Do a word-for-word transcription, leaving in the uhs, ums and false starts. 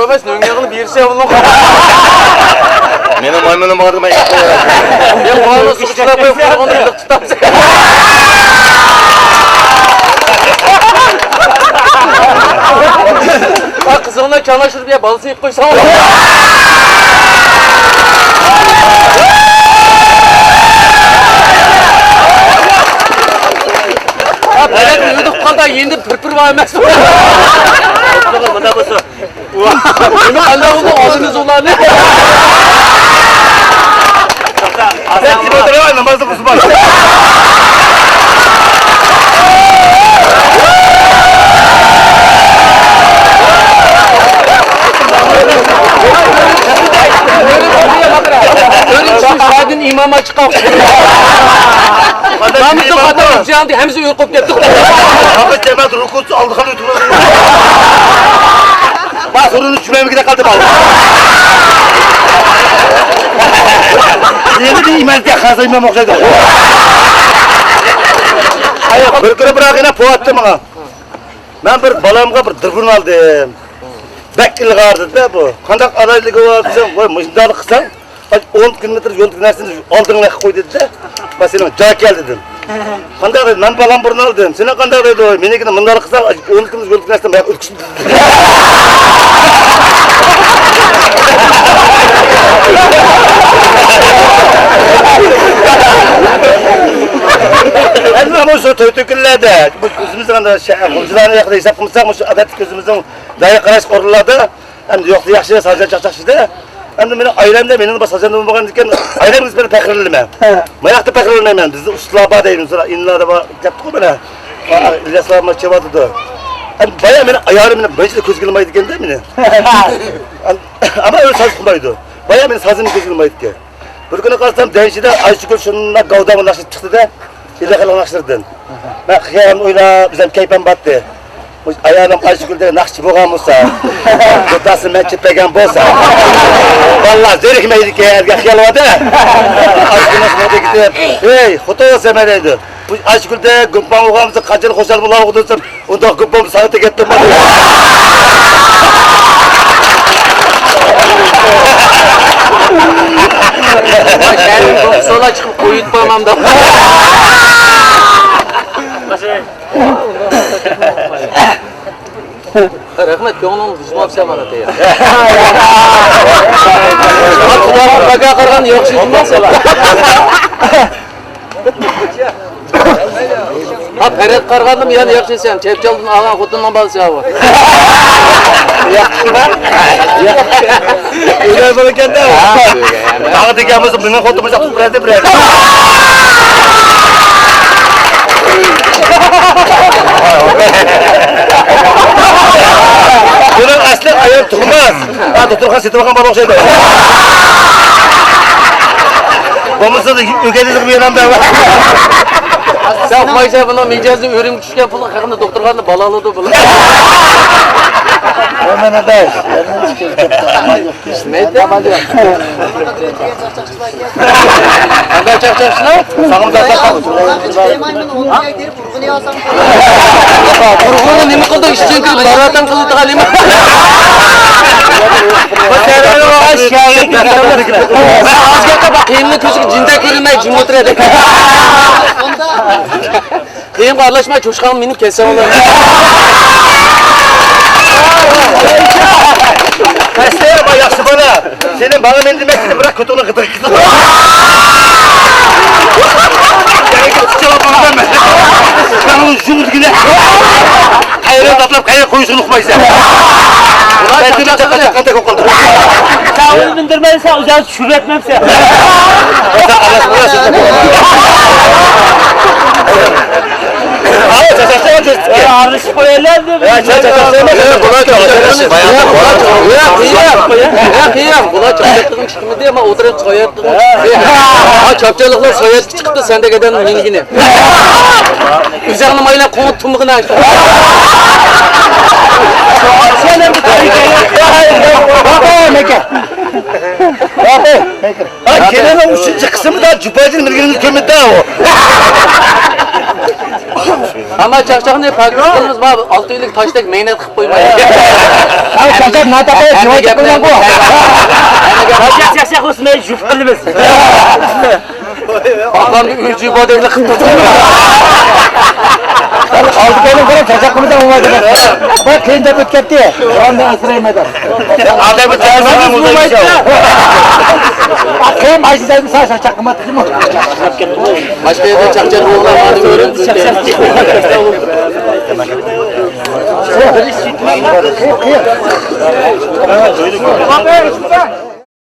ئەمەس، نۆڭگەڭنى بېرىسە بۇنىڭ. مېنىڭ مايمۇنۇم بار، مەن ياقلايمەن. يا، قورالنى سۇغا چىلاپ قويۇپ، قورغاندا يىللىق تۇتامسەن. قىزىڭنى چاڭلاشتۇرۇپ، يا، بالىسىنى يەپ قويساڭ. ھە، پەلەكنى يۇدۇپ قالدا، يېنىدا پىر-پىر بار ئەمەس. مۇنداق بولسا. نېمە، قانداق بولدى؟ ئالدىمىز ئۇلارنى. نامازنى قىلسا بار. ئۈرۈمچى شەھەردىن ئىمام ئاچىققان. نامىزى قاتار ئۈرۈمچى ھەممىسى ئۆلۈپ قويۇپ كەتتى. ھەممە جەمەت رۇكۇسى ئالدى قالدى. بار سورۇننى چۈشۈرمەيمىكىن قالدى بار. يەنە بىر ئىمانىيەتكە خازا ئىمام ئوخشايدۇ. بىر كۈنى بىراق يەنە پوۋاتتى ماڭا. مەن بىر بالامغا بىر دۇربۇن ئالدىم. بەك ئىلغار دېدى بۇ. قانداق ئالايلىقى بار دېسەم، ۋاي، مۇشۇنداق قىلساڭ، ئون كىلومېتىر يولدىكى نەرسىنى ئالدىڭ قىلىپ قوي دېدى-دە. مەن سېنىڭ جاكەل دېدىم. قانداق دېدى؟ مەن بالام بۇرۇن ئالدىم. سېنىڭ قانداق دەيدۇ؟ مېنىڭكىنى مۇنداق قىلساڭ، ئون كىلومېتىر يولدىكى نەرسىنى مەن ئۆتكۈزدۈم. ئەمما مۇشۇ توي تۆكۈنلەردە، بۇ ئۆزىمىزنىڭ ئەمدى شە-، غۇلجىلارنى ھەققىدە ھېساب قىلساق، مۇشۇ ئادەتتىكى ئۆزىمىزنىڭ دايىغا قاراشلىق ئورۇنلاردا ئەمدى يوقتا ياخشى، سازەن چاقچاقچىدە. ئەمدى مېنىڭ ئائىلەمدە مېنىڭ بىر سازەن بولمىغان ئىكەن، ئائىلەم نىسبەتەن پەخىرلىنىمەن. ھە. ماياقتا پەخىرلىنمەيمەن. بىزدە ئۇستىلار بار دەيمىز، ئىنىلار بار دەپتىغۇ مانا. ئىلياسلار مانا چېۋاتىدۇ. ئەمدى بايا مېنىڭ ئايالىم مېنى بىرىنچىدە كۆزگە ئىلمايدىكەندە مېنى. ئەمما ئۆزى ساز قىلمايدۇ. بايا مېنىڭ سازىمنى كۆزگە ئىلمايدىكەن. بىر كۈنى قارىسام، دەيشىدە ئايشۇكۈر شۇنداق گەۋدىمۇ ناخشا چىقتى-دە، ئىللىق ناخشىلىرىدىن. مەن خىيالىمنى ئويلاپ، ئۆزۈم كەيپىم باتتى. مۇشۇ ئايالىم ئايشۇكۈل دېگەن ناخشىچى بولغان بولسا، دۇتاسىنى مەن چېپىگەن بولسا، بالىلار زېرىكمەيدىكەن دېگەن خىيال بار-دە. ئايشۇكۈل ناخشىلىرىغا كېتىپ، ھېي، خوتۇن سەمە دەيدۇ. مۇشۇ ئايشۇكۈلدەك گۇمپاڭ بولغان بولسا، قانچىلىك خۇشال بولغانىدۇ دېسەم، ئۇنداق گۇمپاڭ ساڭا تېگەتتىم. ۋاي، شەھەرنىڭ گۇمپىسى چىقىپ قويۇپ قويمامدا. رەھمەت، كۆڭلۈڭ بۇزماپسەن مانا تەييار. خۇداغا بەكە قارىغان ياخشى بولماپسەن. ھا، پەرەت قارىغاندىمۇ يەنە ياخشى سەن. چەپچالدىن ئالغان خوتۇننىڭ بالىسى ھاۋۇ. ئۆيلەر بار ئىكەن-دە. داغا دېگەن بولسا، مېنىڭ خوتۇنۇم بولسا، بىرەردە، بىرەردە. بۇنىڭ ئەسلى ئايال تۇغماس. ھا، دوختۇرخانا سېتىۋالغان بالا ئوخشايدۇ. بولمىسا ئۆگەنگۈزۈپ بېرەمدە. سەن ئۇقمايسەن، بۇنىڭ مىجەزى ئۆرۈمگە چۈشكەن پۇلغا خەقنى دوختۇرخانىدا بالا ئالىدۇ بۇلار. مانا دەي. نېمە ئېيتتىڭ؟ قانداق چاقچاقچىلار؟ ساغلام. تۇرغۇنغا نېمە قىلدى؟ ئىشتىن كىرىپ، باراتان قىلىدىغان نېمە؟ ئاز گەپكە باق، قېيىننىڭ كۆزىگە جىندەك كۆرۈنمەي، جىم ئولتۇرىدۇ. قېيىنغا ئارىلاشماي، چوشقاڭنى مىنىپ كەتسەڭ بولار. ئەسلى، ياخشى بالا. سېنى ماڭا مىن دېمەكچىدىم، بىراق كۆتۈڭنى غىدىق. قايران ئاتلاپ قايران قويۇشنى ئۇقمايسەن. سەن ئۇنى مىندۈرمەيسەن، ئۆزۈڭ چۈشۈرۈۋەتمەمسەن. ئارىلىشىپ قويايلى. بۇلار چاپچاللىقلار ساياھەتكە چىقىپتۇ، سەن دېگەن ئادەمنىڭ مىنگىنى. ئۆزۈڭنى مايلاپ قوڭۇپ تۇرمىغىن. ھا، كېلىنىڭ ئۈچىنچى قىسمىدا جۇپاجىنى مىنگىنىڭ كۆمىدى ئۇ. ئەمما چاقچاقنى پاكىز قىلىمىز، ما ئالتە يىللىق تاشتەك مەينەت قىلىپ قويماي. ھە، چاقچاق ناتاپاي جىۋاي چىقمىغان بۇ. چاقچاق، چاقچاق بولسا مەن يۇپ قىلىمىز. ئاپامنى ئۆزى بودەكلىك قىلىپ تۇردى. ئالدى كەينىڭ قاراپ چاقچاق قىلمىساڭ بولمايدۇ. بۇ قىيىن دەپ ئۆتكەتتى. ئاندىن ئەسرەيمەن. ئادەم بۇ تەرزىمىز بولمايدۇ. قىيىن ئاشۇ دەيمىز، ساڭا چاقچاق قىلمايدۇ. باشقا يەردە چاقچاق بولغان ئادەم ئۆلۈپ كەتتى.